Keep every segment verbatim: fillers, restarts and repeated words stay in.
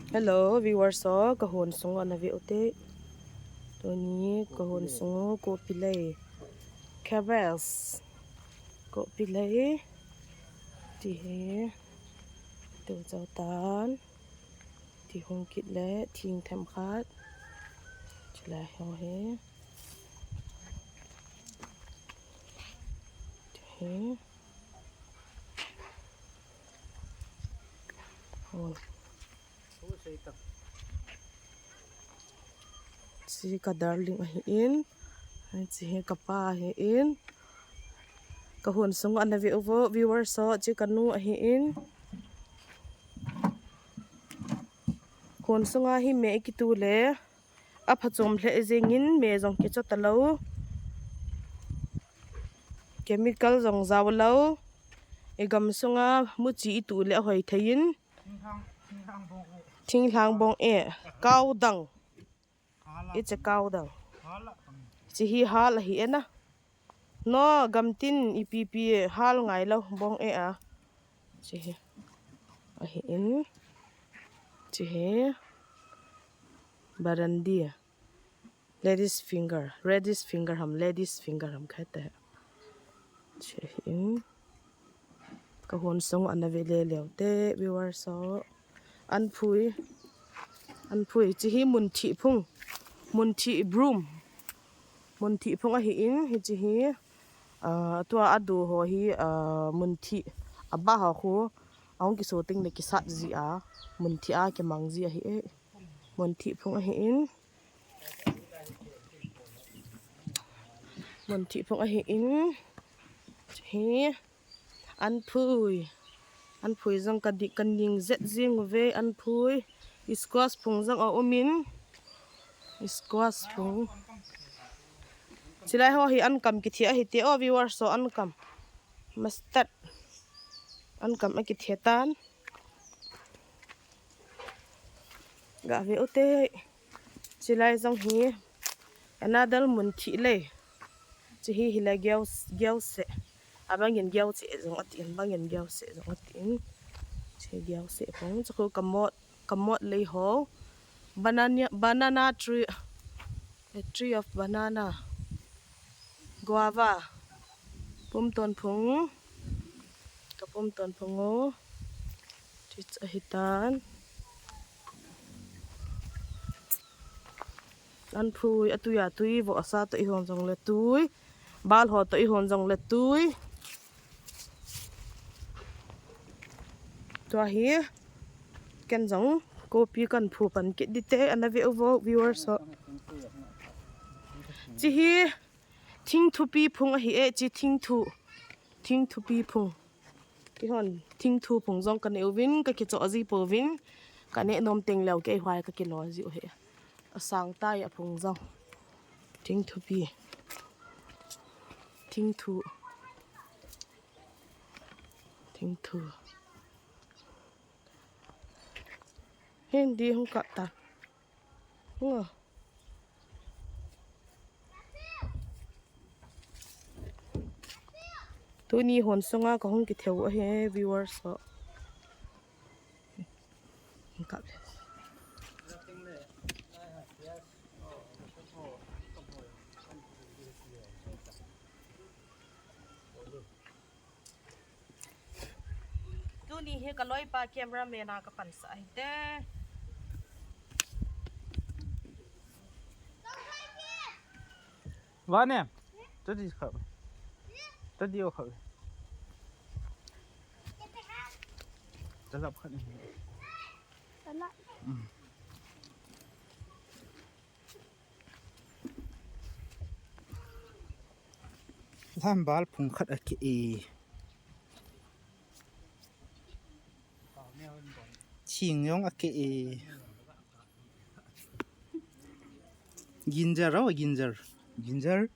Hello viewers ho, kahon sung ana ve ute. Tuni kahon sung kopi lei. Cabbage. Kopi lei. Ti hi. Tu chau tan. Ti hung kit le thing them khat. Chulai ho hi. Ti hi. Hon. Chi ka darling ahi in. Chi hi ka pa ahi in. Kahon sung ana ve uvo viewers ho, chi kanu ahi in. Hon sunga hi me kitu le. Aphachom lheh jengin me jong kichot talou. Chemical jong jao lou. I gam sunga muchi itu le ahoi thei in. Thinglhang bong e. Kau dang. Iche kau dang. Chi hi hal ahi e na. No, gamtin ipi pi hal ngai lou bong e a. Chi hi. Ahi in. Chi hi. Barandi. Ladies finger. Ladies finger ham. Ladies finger ham khat te. Chi hi in. Kahon sung ana ve le leu te viewers ho. An phui. An phui. Chi hi mun thi phung. Mun thi broom. Mun thi phung ahi in. Hi chi hi. Ah, tua adu ho hi, ah, mun thi. Aba ho khu. Ahung kiso ting le kisat ji a. Mun thi a kimang ji ahi e. Mun thi phung ahi in. Mun thi phung ahi in. Hi. An phui. An phui jong ka di, ka ning jet jing uve, an phui. Squash phung jong a um in. Squash phung. Chilai ho hi an kam kithi ahi te o viewers ho, an kam. Mustard. An kam a kithi tan. Ga ve ute. Chilai jong hi another mun thi lei. Chi hi hi le giau, giau se. Abangin giau se jong atin, bangin giau se jong atin. Chi giau se phong. Chakhu kamot, kamot lei ho. Banana, banana tree. A tree of banana. Guava. Pum ton phung. Ka pum ton phung o. Chi cha hi tan. An phui, a tui a tui, vo asa to i hon jong le tui. Bal ho to i hon jong le tui. Tua hi. Ken jong kopi kan phu pan kit di te, ana ve uvo viewers ho. Chi hi. Thing thupi phung ahi e, chi thing thu. Thing thupi phung. Kihon, thing thu phung jong ka ne uvin, ka kicho ji pouvin. Ka ne nom teng leu kei huai ka kilo ji u he. Asang tai a phung jong. Thing thupi. Thing thu. Thing thu. Hindi hung kap ta. Hung a. Tuni hon sunga kahung kitheu ahi viewers ho. Hung kap. Tuni hi ka loipa cameraman a ka pansa ahi te. Vane, tadi kha. Tadi o kha. Talap kha ni. Talap. Lam bal phung khat a ke e. Thing jong a ke e. Ginger, oh, ginger. Ginger.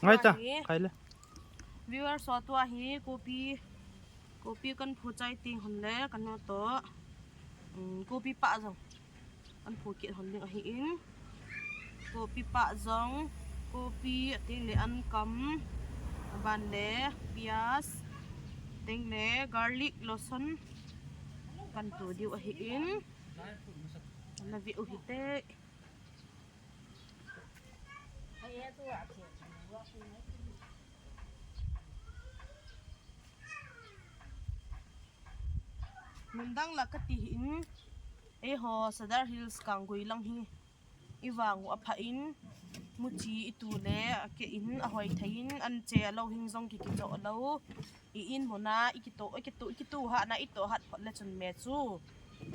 Ngai ta, tua hi, khai le. Viewers ho, tua hi kopi, kopi kan phu chai ting hon le, kan no to, um, kopi pa jong kan phu kit hon ding ahi in. Kopi pah jong, kopi, ateng le ankam, aban le piaz, ateng le garlic lotion kan to diu ahi in. Na ve u hite. Mun dang la kati in, eiho Sadar Hills Kanggui lang hi. I vang u apha in, muchi i tu le, a ke in, a hoi thei in, an che a lo hing jong ki kicho lo. I in muna, i kito, i kito, i kito ha na, i to hat phot le chun me chu.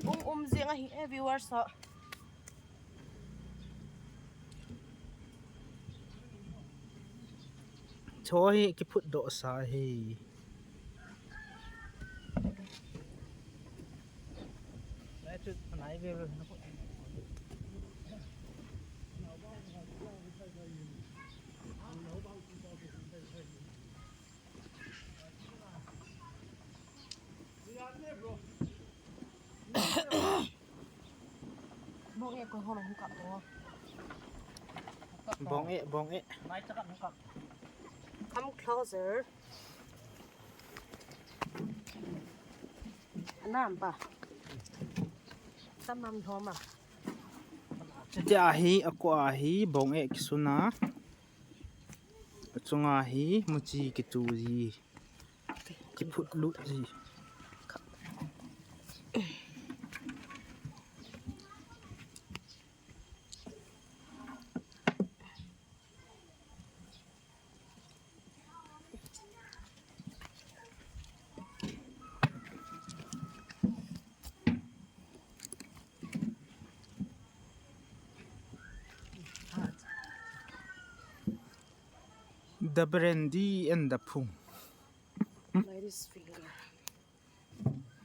Um, um jing ahi, eh, viewers ho. Cho hi kiphut doh sa hi. Bong e, koi holo hung kap to. Bong e, bong e. Come closer. Anam pa. Tamam thoma. Chuti ahi, ako ahi, bong e kisuna. Achunga hi, muchi kitu ji. Kiphut lut ji. The brandy and the phung. Ladies finger.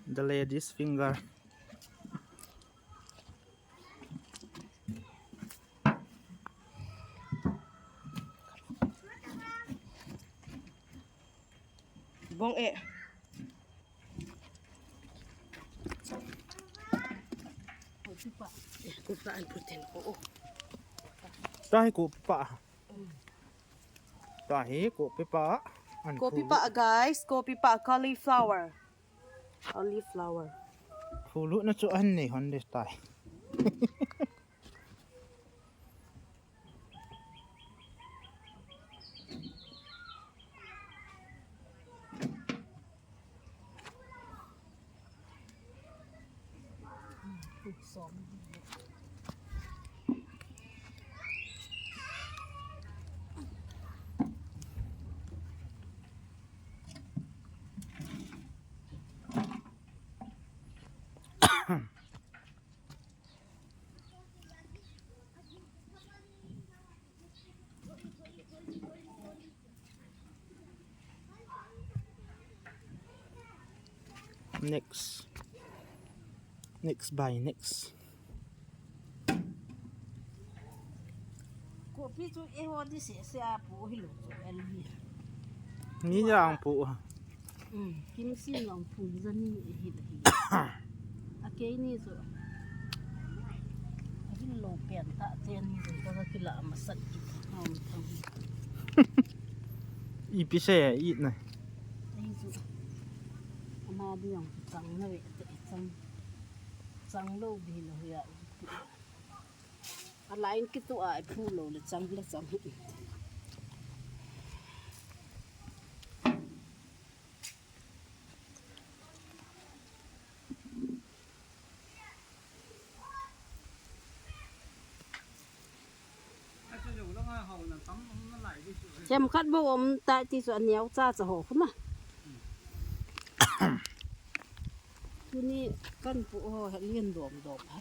The ladies finger. Bong e. Kopi pa. Eh, kopi pa an protein ko. Oh. Tahi kopi pa. Tahi kopi pa. An kopi pa, guys. Kopi pa, cauliflower. Cauliflower. Khulu na chu an nei hon de tai. Next. Next by next. Kopi chu eiho di sese a pu hi lo chu L V. Ni jang pu. Um, kimsin long phung jani hi la hi. A keini chu. A hin lo pen ta te ni chu ka kila masat ki. Hom thang. Ipi se i na. Ei chu. Ama di jong chang na ve te chang. Chang lo di lo ya. A line kitu a, i phu lo le chang le chang. Kem khat bou um ta ti chu a neo cha cha ho khuna. Tuni kan pu ho he lien dom dom ha.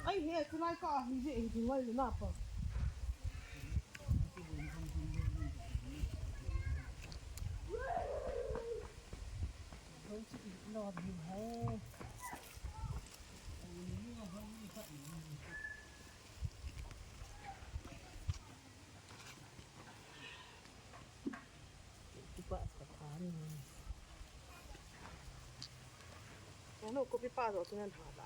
Ai he, tulai ka hi je, hi ngai le na pa. Lo di he. No, kopi pa jo tunan ha da.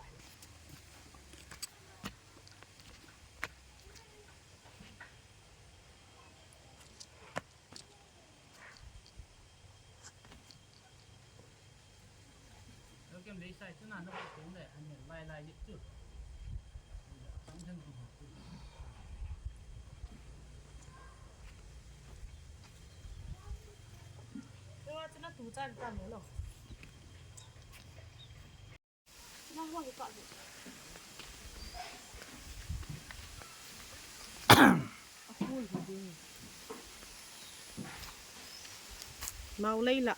Maulei la.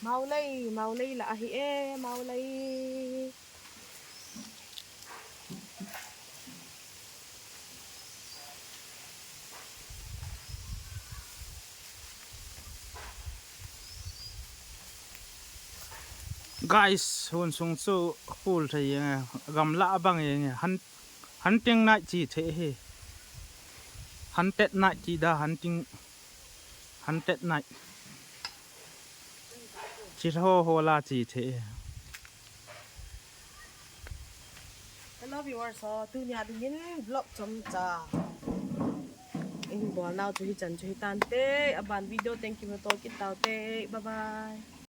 Maulei, maulei la ahi e, maulei. Guys, hun sung chu full thei e, gamla abang e, han, hunting night chi thei hi. Hunted night chi da, hunting, hunted night. Chi ho ho la chi thei e. Hello viewers, so tunia dingin vlog chomcha in bol nau chu hichan chu hitante, aban video thank you to kit taute, bye bye.